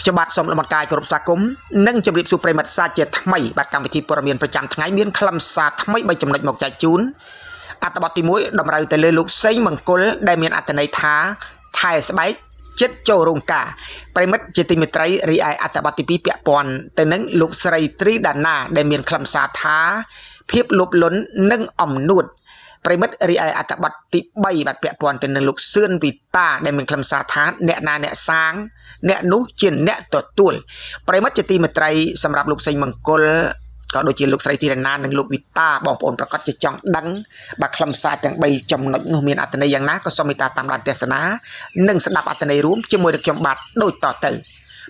ខ្ញុំបាទសូមលំអរកាយគោរពស្វាគមន៍និងជម្រាបសួរប្រិយមិត្តសាជាថ្មីបាទកម្មវិធីព័ត៌មានប្រចាំថ្ងៃមានខ្លឹមសារថ្មី3ចំណុចមកចែកជូនអត្ថបទទី1តម្រូវទៅលើលោកសេងមង្គលដែលមានអត្ថន័យថាថែស្បែកចិត្តចូលរោងការប្រិយមិត្តជាទីមេត្រីរីឯអត្ថបទទី2ពាក់ព័ន្ធទៅនឹងលោកស្រីទ្រីដាណាដែលមានខ្លឹមសារថាភាពលោភលន់និងអំនួត ប្រិយមិត្តរីឯអត្ថបទទី3បាទពាក់ព័ន្ធទៅនឹងលោកសឿនវីតាដែលមានខ្លឹមសារថាអ្នកណាអ្នកសាងអ្នកនោះជាអ្នកទទួលប្រិយមិត្តជាទីមេត្រីសម្រាប់លោកសេងមង្គលក៏ដូចជាលោកស្រីធីរណានិងលោកវីតាបងប្អូនប្រកាសជាចង់ដឹងបាទខ្លឹមសារទាំង3ចំណុចនោះមានអត្ថន័យយ៉ាងណាក៏សូមមេត្តាតាមដានទស្សនានិងស្ដាប់អត្ថន័យរួមជាមួយនឹងខ្ញុំបាទដូចតទៅ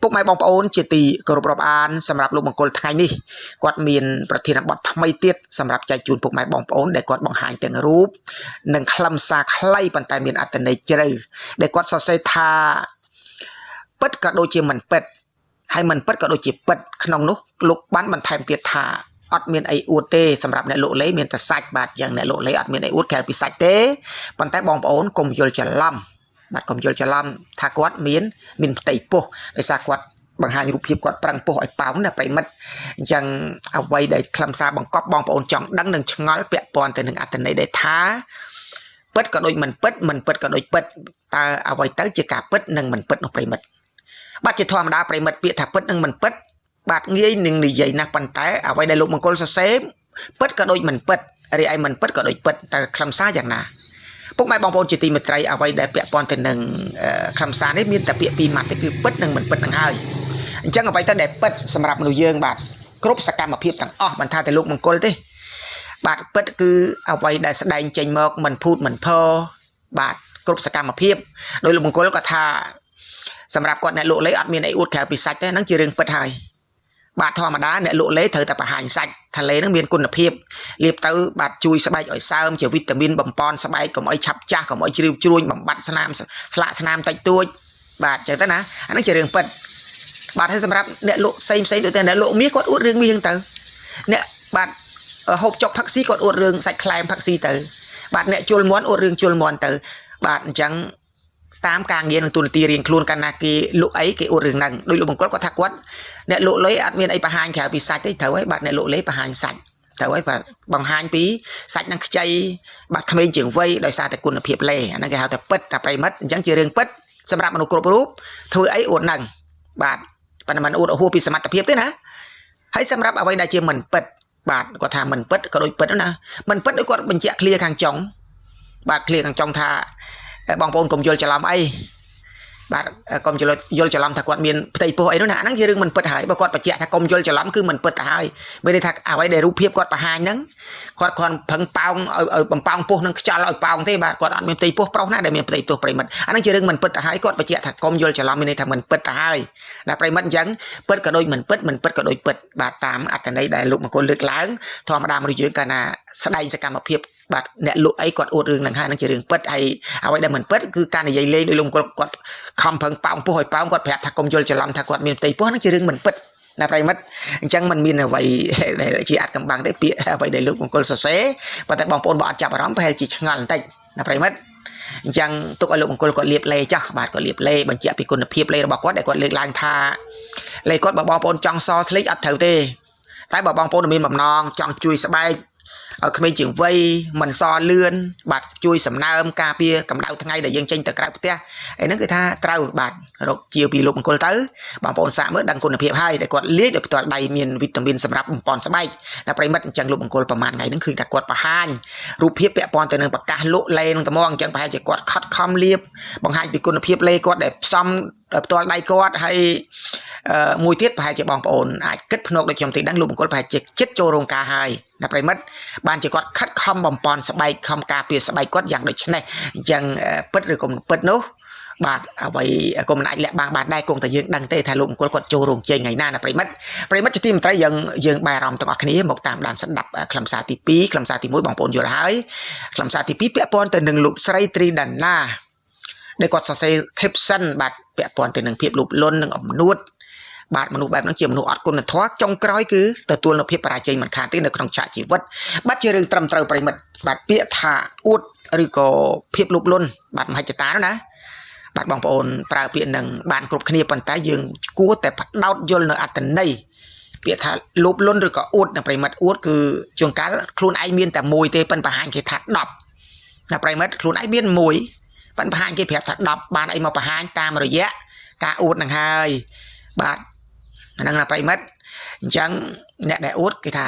ពុកម៉ែបងប្អូនជាទីគោរពរាប់អានសម្រាប់លោកមង្គលថ្ងៃនេះគាត់មានប្រធានបទថ្មីទៀតសម្រាប់ចែកជូនពុកម៉ែបងប្អូនដែលគាត់បង្ហាញទាំងរូបនិងខ្លឹមសារខ្លីប៉ុន្តែមានអត្ថន័យជ្រៅដែលគាត់សរសេរថាពិតក៏ដូចជាមិនពិតហើយមិនពិតក៏ដូចជាពិតក្នុងនោះលោកបានបន្ថែមទៀតថាអត់មានអីអួតទេសម្រាប់អ្នកលក់លេមានតែសាច់បាទយ៉ាងអ្នកលក់លេអត់មានអីអួតក្រៅពីសាច់ទេប៉ុន្តែបងប្អូនកុំយល់ច្រឡំបាទកុំយល់ច្រឡំថាគាត់មានមានផ្ទៃពោះដោយសារគាត់បង្ហាញរូបភាពគាត់ប្រឹងពោះឲ្យប៉ោងណាប្រិយមិត្តអញ្ចឹងអ្វីដែលខ្លឹមសារបង្កប់បងប្អូនចង់ដឹងនិងឆ្ងល់ពាក់ព័ន្ធទៅនឹងអត្ថន័យដែលថាពិតក៏ដូចមិនពិតមិនពិតក៏ដូចពិតតើអ្វីទៅជាការពិតនិងមិនពិតនោះប្រិយមិត្តបាទជាធម្មតាប្រិយមិត្តពាក្យថាពិតនិងមិនពិតបាទងាយនឹងនិយាយណាស់ប៉ុន្តែអ្វីដែលលោកមង្គលសរសេរពិតក៏ដូចមិនពិតរីឯមិនពិតក៏ដូចពិតតើខ្លឹមសារយ៉ាងណាពុកម៉ែបងប្អូនជាទីមេត្រីអ្វីដែលពាក់ព័ន្ធទៅនឹងខ្លឹមសារនេះមានតែពាក្យពីរម៉ាត់ទេគឺពិតនិងមិនពិតនឹងហើយអញ្ចឹងអ្វីទៅដែលពិតសម្រាប់មនុស្សយើងបាទគ្រប់សកម្មភាពទាំងអស់មិនថាតែលោកមង្គលទេបាទពិតគឺអ្វីដែលស្ដែងចេញមកមិនភូតមិនផបាទគ្រប់សកម្មភាពដោយលោកមង្គលក៏ថាសម្រាប់គាត់អ្នកលក់លេអត់មានអីអួតក្រៅពីសាច់ទេហ្នឹងជារឿងពិតហើយបាទធម្មតាអ្នកលក់លេត្រូវតែបង្ហាញសាច់ថាលេហ្នឹងមានគុណភាពលាបទៅបាទជួយស្បែកឲ្យសើមជាវីតាមីនបំប៉នស្បែកកុំឲ្យឆាប់ចាស់កុំឲ្យជ្រាវជ្រួញបំបត្តិស្នាមស្លាកស្នាមតិចតួចបាទចឹងទៅណាអាហ្នឹងជារឿងពិតបាទហើយសម្រាប់អ្នកលក់ផ្សេងផ្សេងដូចតែអ្នកលក់មាសគាត់អួតរឿងមាសហ្នឹងទៅអ្នកបាទហូបចុកផឹកស៊ីគាត់អួតរឿងសាច់ខ្លែមផឹកស៊ីទៅបាទអ្នកជលមន់អួតរឿងជលមន់ទៅបាទអញ្ចឹងតាមការងារនឹងទូនាទីរៀងខ្លួនកាលណាគេលក់អីគេអួតរឿងហ្នឹងដោយលោកមង្គលគាត់ថាគាត់អ្នកលក់លុយអត់មានអីបង្ហាញក្រៅពីសាច់ទេត្រូវហើយបាទអ្នកលក់លេបង្ហាញសាច់ត្រូវហើយបាទបង្ហាញពីសាច់នឹងខ្ចីបាទក្មេងជាងវ័យដោយសារតែគុណភាពលេអាហ្នឹងគេហៅថាពិតតែប្រិមិត្តអញ្ចឹងជារឿងពិតសម្រាប់មនុស្សគ្រប់រូបធ្វើអីអួតហ្នឹងបាទប៉ុន្តែមិនអួតហួសពីសមត្ថភាពទេណាហើយសម្រាប់អ្វីដែលជាមិនពិតបាទគាត់ថាមិនពិតក៏ដូចពិតណាមិនពិតដូចគាត់បញ្ជាក់ឃ្លាខាងចុងបាទឃ្លាខាងចុងថាបងប្អូនកុំយល់ច្រឡំអីបាទកុំយល់យល់ច្រឡំថាគាត់មានផ្ទៃពោះអីនោះណាអាហ្នឹងជារឿងមិនពិតហើយបើគាត់បញ្ជាក់ថាកុំយល់ច្រឡំគឺមិនពិតទៅហើយមានន័យថាអ្វីដែលរូបភាពគាត់បង្ហាញហ្នឹងគាត់គ្រាន់ប្រឹងប៉ោងឲ្យបំប៉ោងពោះនឹងខ្យល់ឲ្យប៉ោងទេបាទគាត់អត់មានផ្ទៃពោះប្រុសណាដែលមានផ្ទៃពោះប្រិមិត្តអាហ្នឹងជារឿងមិនពិតទៅហើយគាត់បញ្ជាក់ថាកុំយល់ច្រឡំមានន័យថាមិនពិតទៅហើយណាប្រិមិត្តអញ្ចឹងពិតក៏ដូចមិនពិតមិនពិតក៏ដូចពិតបាទតាមអត្ថន័យដែលលោកមង្គលលើកឡើងធម្មតាមនុស្សយើងកាលណាស្ដែងសកម្មភាពបាទអ្នកលក់អីគាត់អួតរឿងហ្នឹងហើយហ្នឹងជារឿងពិតហើយអ្វីដែលមិនពិតគឺការនិយាយលេងដោយលោកមង្គលគាត់ខំប្រឹងប៉ោងពោះឲ្យប៉ោងគាត់ប្រាប់ថាកុំយល់ច្រឡំថាគាត់មានផ្ទៃពោះហ្នឹងជារឿងមិនពិតណាប្រិមិត្តអញ្ចឹងมันមានអ្វីដែលជាអត្តកំបាំងទេពាក្យអ្វីដែលលោកមង្គលសរសេរប៉ុន្តែបងប្អូនបើអត់ចាប់អារម្មណ៍ប្រហែលជាឆ្ងល់បន្តិចណាប្រិមិត្តអញ្ចឹងទុកឲ្យលោកមង្គលគាត់លាបលេចាស់បាទគាត់លាបលេបញ្ជាក់ពីគុណភាពលេរបស់គាត់ដែលគាត់លើកឡើងថាលេគាត់បើបងប្អូនចង់សស្លេកអត់ត្រូវទេតែបើបងប្អូនមានបំណងចង់ជួយស្បែកឲ្យក្មេងជាងវ័យមិនសលឿនបាទជួយសំណើមការពារកម្ដៅថ្ងៃដែលយើងចេញទៅក្រៅផ្ទះអីហ្នឹងគឺថាត្រូវបាទរកជាពីលោកមង្គលទៅបងប្អូនសាកមើលដឹងគុណភាពហើយដែលគាត់លាយដោយផ្ទាល់ដៃមានវីតាមីនសម្រាប់បំប៉នស្បែកណាប្រិមិត្តអញ្ចឹងលោកមង្គលប្រហែលថ្ងៃហ្នឹងឃើញថាគាត់បង្ហាញរូបភាពពាក់ព័ន្ធទៅនឹងប្រកាសលក់លេនឹងត្មងអញ្ចឹងប្រហែលជាគាត់ខត់ខំលាបបង្ហាញពីគុណភាពលេគាត់ដែលផ្សំផ្ទាល់ដៃគាត់ហើយមួយទៀតប្រហែលជាបងប្អូនអាចគិតភ្នែកដូចខ្ញុំទីដឹងលោកមង្គលប្រហែលជាចិត្តចូលរោងការហើយណាប្រិមិត្តបានជាគាត់ខិតខំបំពន់ស្បែកខំការពារស្បែកគាត់យ៉ាងដូចនេះអញ្ចឹងពិតឬក៏មិនពិតនោះបាទអ្វីក៏មិនអាចលាក់បាំងបានដែរគង់តែយើងដឹងទេថាលោកមង្គលគាត់ចូលរោងជ័យថ្ងៃណាណាប្រិមិត្តប្រិមិត្តជាទីមេត្រីយើងយើងបែរអារម្មណ៍ទាំងអស់គ្នាមកតាមដានស្ដាប់ខ្លឹមសារទី2ខ្លឹមសារទី1បងប្អូនយល់ហើយខ្លឹមសារទី2ពាក់ព័ន្ធទៅនឹងលោកស្រីទ្រីដាណាដែលគាត់សរសេរ caption បាទពាក់ព័ន្ធទៅនឹងភាពលោភលន់និងអំនួតបាទមនុស្សបែបហ្នឹងជាមនុស្សអត់គុណធម៌ចុងក្រោយគឺទទួលនូវភាពបរាជ័យមិនខានទេនៅក្នុងឆាកជីវិតបាទជារឿងត្រឹមត្រូវប្រិមិត្តបាទពាក្យថាអួតឬក៏ភាពលោភលន់បាទមហិច្ឆតានោះណា បាទបងប្អូនប្រើពាក្យនឹងបានគ្រប់គ្នាប៉ុន្តែយើងគួរតែផ្ដោតយល់នៅអត្ថន័យពាក្យថាលោភលន់ឬក៏អួតណាប្រិមិត្តអួតគឺជួនកាលខ្លួនឯងមានតែមួយទេប៉ុន្តែបង្ហាញគេថា10ណាប្រិមិត្តខ្លួនឯងមានមួយប៉ុន្តែបង្ហាញគេប្រាប់ថា10បានអីមកបង្ហាញតាមរយៈការអួតនឹងហើយបាទហ្នឹងណាប្រិមិត្តអញ្ចឹងអ្នកដែលអួតគេថា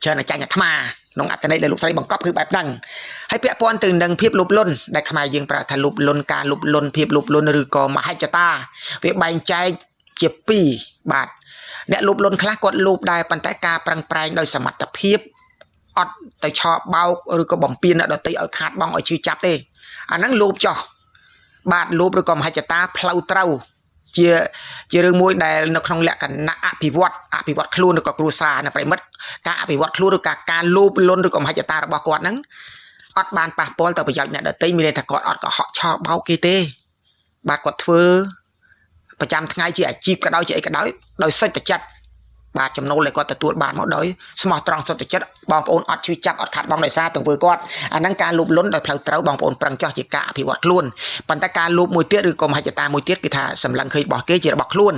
ច្រើនតែចាញ់អាត្មាក្នុងអត្ថន័យដែលលោកស្រីបង្កប់គឺបែបហ្នឹងហើយពាក់ព័ន្ធទៅនឹងភាពលោភលន់ដែលខ្មែរយើងប្រើថាលោភលន់ការលោភលន់ភាពលោភលន់ឬក៏មហិច្ឆតាវាបែងចែកជាពីរបាទអ្នកលោភលន់ខ្លះគាត់លោភដែរប៉ុន្តែការប្រឹងប្រែងដោយសមត្ថភាពអត់ទៅឆោបោកឬក៏បំពេញអ្នកដទៃឲ្យខាតបង់ឲ្យឈឺចាប់ទេអាហ្នឹងលោភចោះបាទលោភឬក៏មហិច្ឆតាផ្លូវត្រូវជារឿងមួយដែលនៅក្នុងលក្ខណៈអភិវឌ្ឍអភិវឌ្ឍខ្លួនឬក៏គ្រួសារណាប្រិមិត្តការអភិវឌ្ឍខ្លួនឬការលោភលន់ឬក៏មហិច្ឆតារបស់គាត់ហ្នឹងអត់បានប៉ះពាល់ទៅប្រយោជន៍អ្នកដទៃមានន័យថាគាត់អត់កុហកឆោបោកគេទេបាទគាត់ធ្វើប្រចាំថ្ងៃជាអាជីពក៏ដោយជាអីក៏ដោយដោយសុចរិតចិត្តបាទចំណូលដែលគាត់ទទួលបានមកដោយស្មោះត្រង់សុទ្ធចិត្តបងប្អូនអត់ឈឺចាប់អត់ខាត់បងដោយសារទង្វើគាត់អាហ្នឹងការលោភលន់ដោយផ្លូវត្រូវបងប្អូនប្រឹងចោះជាការអភិវឌ្ឍខ្លួនប៉ុន្តែការលោភមួយទៀតឬក៏មហិច្ឆតាមួយទៀតគឺថាសម្លឹងឃើញរបស់គេជារបស់ខ្លួន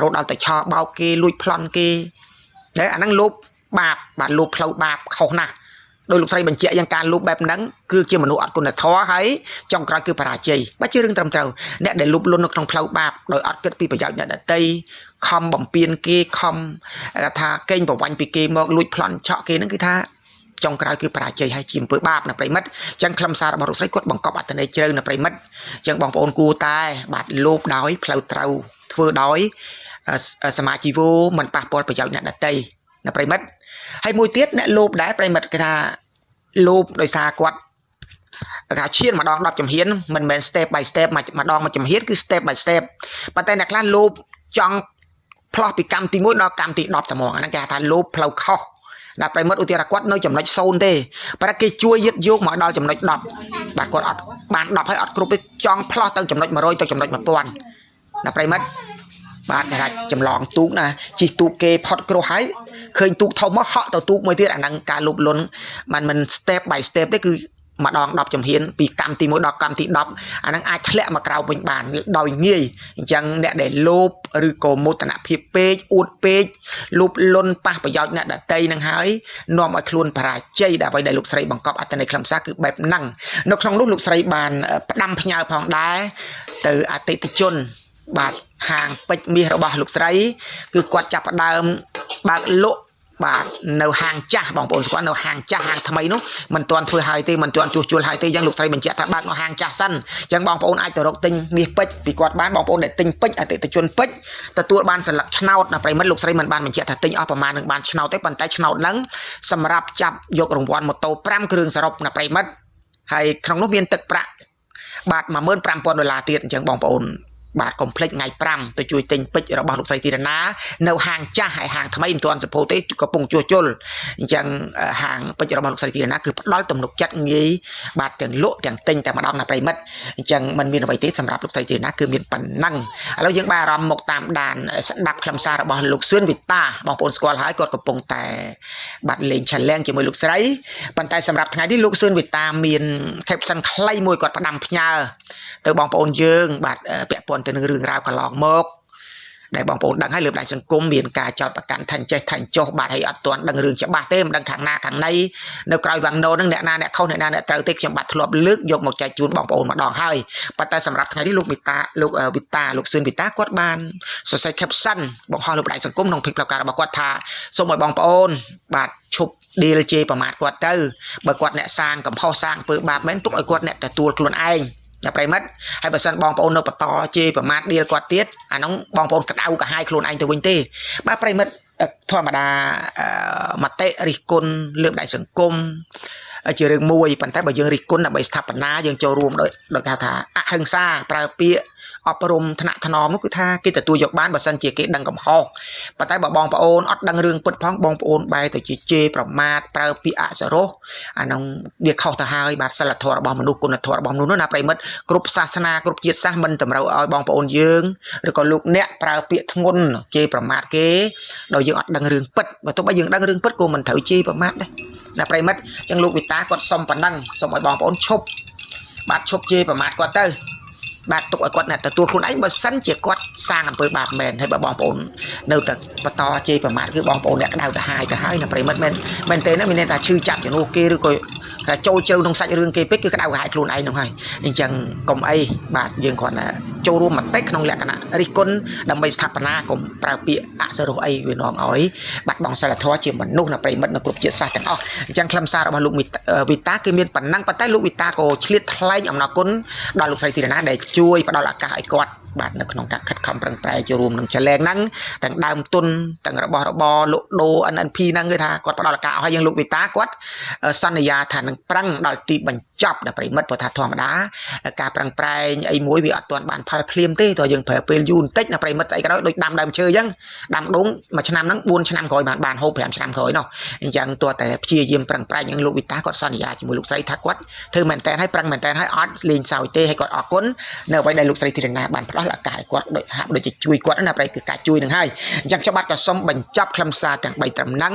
រហូតដល់ទៅឆោបោកគេលួចប្លន់គេតែអាហ្នឹងលោភបាបបាទលោភផ្លូវបាបខុសណាស់ដោយលោកស្រីបញ្ជាក់យ៉ាងការលោភបែបហ្នឹងគឺជាមនុស្សអត់គុណធម៌ហើយចុងក្រោយគឺបរាជ័យបាទជារឿងត្រឹមត្រូវអ្នកដែលលោភលន់នៅក្នុងផ្លូវបាបដោយអត់គិតពីប្រយោជន៍អ្នកដទៃខំបំពេញគេខំថាកេងប្រវ័ញ្ចពីគេមកលួចប្លន់ឆក់គេហ្នឹងគឺថាចុងក្រោយគឺបរាជ័យហើយជាអំពើបាបណាប្រិមិត្តអញ្ចឹងខ្លឹមសាររបស់លោកស្រីគាត់បង្កប់អត្ថន័យជ្រៅណាប្រិមិត្តអញ្ចឹងបងប្អូនគួរតែបាទលោភដោយផ្លូវត្រូវធ្វើដោយសមាជីវោមិនប៉ះពាល់ប្រយោជន៍អ្នកដទៃណាប្រិមិត្តហើយមួយទៀតអ្នកលោភដែរប្រិមិត្តគេថាលោភដោយសារគាត់គេឈានម្ដង10ជំហានមិនមែន step by step ម្ដងមួយជំហានគឺ step by step ប៉ុន្តែអ្នកខ្លះលោភចង់ផ្លោះពីកម្មទី1ដល់កម្មទី10តែហ្មងអាហ្នឹងគេហៅថាលោភផ្លូវខុសដល់ប្រិមិត្តឧទាហរណ៍គាត់នៅចំណុច0ទេប៉ុន្តែគេជួយយឹតយកមកដល់ចំណុច10បាទគាត់អត់បាន10ហើយអត់គ្រប់ទេចង់ផ្លោះទៅចំណុច100ទៅចំណុច1000ណាប្រិមិត្តបាទគេថាចម្លងទូកណាជិះទូកគេផុតគ្រោះហើយឃើញទូកធំមកហក់ទៅទូកមួយទៀតអាហ្នឹងការលោភលន់មិន step by step ទេគឺម្ដង10ជំហានពីកម្មទី1ដល់កម្មទី10អាហ្នឹងអាចធ្លាក់មកក្រៅវិញបានដោយងាយអញ្ចឹងអ្នកដែលលោភឬក៏មោទនភាពពេកអួតពេកលោភលន់ប៉ះប្រយោជន៍អ្នកដតីនឹងហើយនាំឲ្យខ្លួនបរាជ័យដែលអ្វីដែលលោកស្រីបង្កប់អត្ថន័យខ្លឹមសារគឺបែបហ្នឹងនៅក្នុងនោះលោកស្រីបានផ្ដាំផ្ញើផងដែរទៅអតិថិជនបាទហាងពេជ្រមាសរបស់លោកស្រីគឺគាត់ចាប់ផ្ដើមបើកលក់បាទនៅហាងចាស់បងប្អូនស្គាល់នៅហាងចាស់ហាងថ្មីនោះមិនទាន់ធ្វើហើយទេមិនទាន់ជួសជុលហើយទេអញ្ចឹងលោកស្រីបញ្ជាក់ថាបើកនៅហាងចាស់សិនអញ្ចឹងបងប្អូនអាចទៅរកទិញមាសពេជ្រពីគាត់បានបងប្អូនដែលទិញពេជ្រអតិថិជនពេជ្រទទួលបានសន្លឹកឆ្នោតណាប្រិមិត្តលោកស្រីមិនបានបញ្ជាក់ថាទិញអស់ប្រមាណនឹងបានឆ្នោតទេប៉ុន្តែឆ្នោតហ្នឹងសម្រាប់ចាប់យករង្វាន់ម៉ូតូ5គ្រឿងសរុបណាប្រិមិត្តហើយក្នុងនោះមានទឹកប្រាក់បាទ15000ដុល្លារទៀតអញ្ចឹងបងប្អូនបាទកុំភ្លេចថ្ងៃ5ទៅជួយទិញពេជ្ររបស់លោកស្រីទីរណានៅហាងចាស់ហើយហាងថ្មីមិនទាន់សភោទេកំពុងជួសជុលអញ្ចឹងហាងពេជ្ររបស់លោកស្រីទីរណាគឺផ្ដល់ទំនុកចិត្តងាយបាទទាំងលក់ទាំងទិញតែម្ដងណាប្រិមិត្តអញ្ចឹងมันមានអ្វីទេសម្រាប់លោកស្រីទីរណាគឺមានប៉ុណ្ណឹងឥឡូវយើងបានអារម្មណ៍មកតាមដានស្ដាប់ខ្លឹមសាររបស់លោកសឿនវិតាបងប្អូនស្គាល់ហើយគាត់កំពុងតែបាទលេង challenge ជាមួយលោកស្រីប៉ុន្តែសម្រាប់ថ្ងៃនេះលោកសឿនវិតាមាន caption ខ្លីមួយគាត់ផ្ដាំផ្ញើទៅបងប្អូនយើងបាទពាក់ព័ន្ធទៅនឹងរឿងរ៉ាវកន្លងមកដែលបងប្អូនដឹងហើយលើបណ្ដាញសង្គមមានការចោទប្រកាន់ថាចេះថាចុះបាទហើយអត់ទាន់ដឹងរឿងច្បាស់ទេមិនដឹងខាងណាខាងណីនៅក្រោយវាំងណូហ្នឹងអ្នកណាអ្នកខុសអ្នកណាអ្នកត្រូវទេខ្ញុំបាទធ្លាប់លើកយកមកចែកជូនបងប្អូនម្ដងហើយប៉ុន្តែសម្រាប់ថ្ងៃនេះលោកមេតាលោកវិតាលោកសឿនវិតាគាត់បានសរសេរ caption បង្ហោះលើបណ្ដាញសង្គមក្នុង page ផ្លូវការរបស់គាត់ថាសូមឲ្យបងប្អូនបាទឈប់ដៀលជេរប្រមាថគាត់ទៅបើគាត់អ្នកសាងកំហុសសាងអំពើបាបមែនទុកឲ្យគាត់អ្នកទទួលខ្លួនឯងណាប្រិមិត្តហើយបើសិនបងប្អូននៅបន្តជេរប្រមាថដៀលគាត់ទៀតអានោះបងប្អូនក្តៅកាហាយខ្លួនឯងទៅវិញទេបាទប្រិមិត្តធម្មតាមតិរិះគន់លើបណ្ដាញសង្គមជារឿងមួយប៉ុន្តែបើយើងរិះគន់ដើម្បីស្ថាបនាយើងចូលរួមដោយដោយគេហៅថាអហិង្សាប្រើពាក្យអប់រំថ្នាក់ថ្នមនោះគឺថាគេទទួលយកបានបើសិនជាគេដឹងកំហុសប៉ុន្តែបើបងប្អូនអត់ដឹងរឿងពិតផងបងប្អូនបែរទៅជាជេរប្រមាថប្រើពាក្យអសរោះអានោះវាខុសទៅហើយបាទសិលធម៌របស់មនុស្សគុណធម៌របស់មនុស្សនោះណាប្រិមិត្តគ្រប់សាសនាគ្រប់ជាតិសាសន៍មិនតម្រូវឲ្យបងប្អូនយើងឬក៏លោកអ្នកប្រើពាក្យធ្ងន់ជេរប្រមាថគេដោយយើងអត់ដឹងរឿងពិតបើទោះបីយើងដឹងរឿងពិតក៏មិនត្រូវជេរប្រមាថដែរណាប្រិមិត្តអញ្ចឹងលោកវិតាគាត់សុំប៉ុណ្ណឹងសុំឲ្យបងប្អូនឈប់បាទឈប់ជេរប្រមាថគាត់ទៅ បាទទុកឲ្យគាត់អ្នកទទួលខ្លួនឯងបើសិនជាគាត់សាងអំពើបាបមែនហើយបើបងប្អូននៅតែបន្តជេរប្រមាថគឺបងប្អូនអ្នកក្តៅទៅហាយទៅហើយណាប្រិមិត្តមែនមែនទេណាមានន័យថាឈឺចាប់ជំនួសគេឬក៏ថាចូលជ្រៅក្នុងសាច់រឿងគេពេកគឺក្តៅក្រហាយខ្លួនឯងនោះហើយអញ្ចឹងកុំអីបាទយើងគ្រាន់តែចូលរួមបន្តិចក្នុងលក្ខណៈរិះគន់ដើម្បីស្ថាបនាកុំប្រើពាក្យអសរោះអីវានាំឲ្យបាត់បង់សិលធម៌ជាមនុស្សណាប្រិមិត្តនៅគ្រប់ជាតិសាសន៍ទាំងអស់អញ្ចឹងខ្លឹមសាររបស់លោកវីតាគឺមានប៉ុណ្ណឹងប៉ុន្តែលោកវីតាក៏ឆ្លៀតថ្លែងអំណរគុណដល់លោកស្រីធីរណាដែលជួយផ្ដល់ឱកាសឲ្យគាត់បាទនៅក្នុងការខិតខំប្រឹងប្រែងចូលរួមនឹងចលែងហ្នឹងទាំងដើមទុនទាំងរបស់របរលក់ដូរ NNP ហ្នឹងគឺថាគាត់ផ្ដល់ឱកាសឲ្យយើងលោកវីតាគាត់សន្យាថានឹងប្រឹងដល់ទីបញ្ចប់ដល់ប្រិមិត្តព្រោះថាធម្មតាការប្រឹងប្រែងអីមួយវាអត់ទាន់បានផលភ្លាមទេតើយើងប្រើពេលយូរបន្តិចណាប្រិមិត្តស្អីក៏ដោយដូចដាំដើមឈើអញ្ចឹងដាំដូងមួយឆ្នាំហ្នឹង4ឆ្នាំក្រោយបានបានហូប5ឆ្នាំក្រោយនោះអញ្ចឹងទោះតែព្យាយាមប្រឹងប្រែងយ៉ាងលោកវីតាគាត់សន្យាជាមួយលោកស្រីថាគាត់ធ្វើមែនតើហើយប្រឹងមែនតើហើយអត់លេងសើចទេហើយគាត់អរគុណនៅអ្វីដែលលោកស្រីធីរណាបានផ្ដល់ឱកាសឲ្យគាត់ដូចហាក់ដូចជាជួយគាត់ណាប្រៃគឺការជួយនឹងហើយអញ្ចឹងខ្ញុំបាទក៏សូមបញ្ចប់ខ្លឹមសារទាំង3ត្រឹមហ្នឹង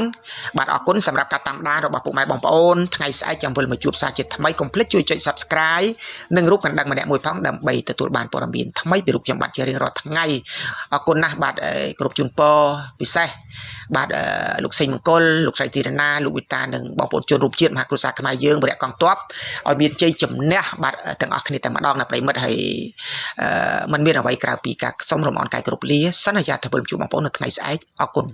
បាទអរគុណសម្រាប់ការតាមដានរបស់ពុកម៉ែបងប្អូនថ្ងៃស្អែកចាំវិលមកជួបសារជាថ្មីកុំភ្លេចជួយចុច Subscribe និងរូបកណ្ដឹងម្នាក់មួយផងដើម្បីទទួលបានព័ត៌មានថ្មីពីរូបខ្ញុំបាទជារៀងរាល់ថ្ងៃអរគុណណាស់បាទគ្រប់ជូនពរពិសេសបាទលោកសេងមង្គលលោកស្រីធីរណាលោកវិតានិងបងប្អូនជនរួមជាតិមហាគ្រួសារខ្មែរយើងវរៈកងទ័ពឲ្យមានជ័យជំនះបាទទាំងអស់គ្នាតែម្ដងណាប្រិមិត្តហើយมันមានអ្វីក្រៅពីការសូមរំអរកាយគ្រប់លាសន្យាថាវិលជួបបងប្អូននៅថ្ងៃស្អែកអរគុណ។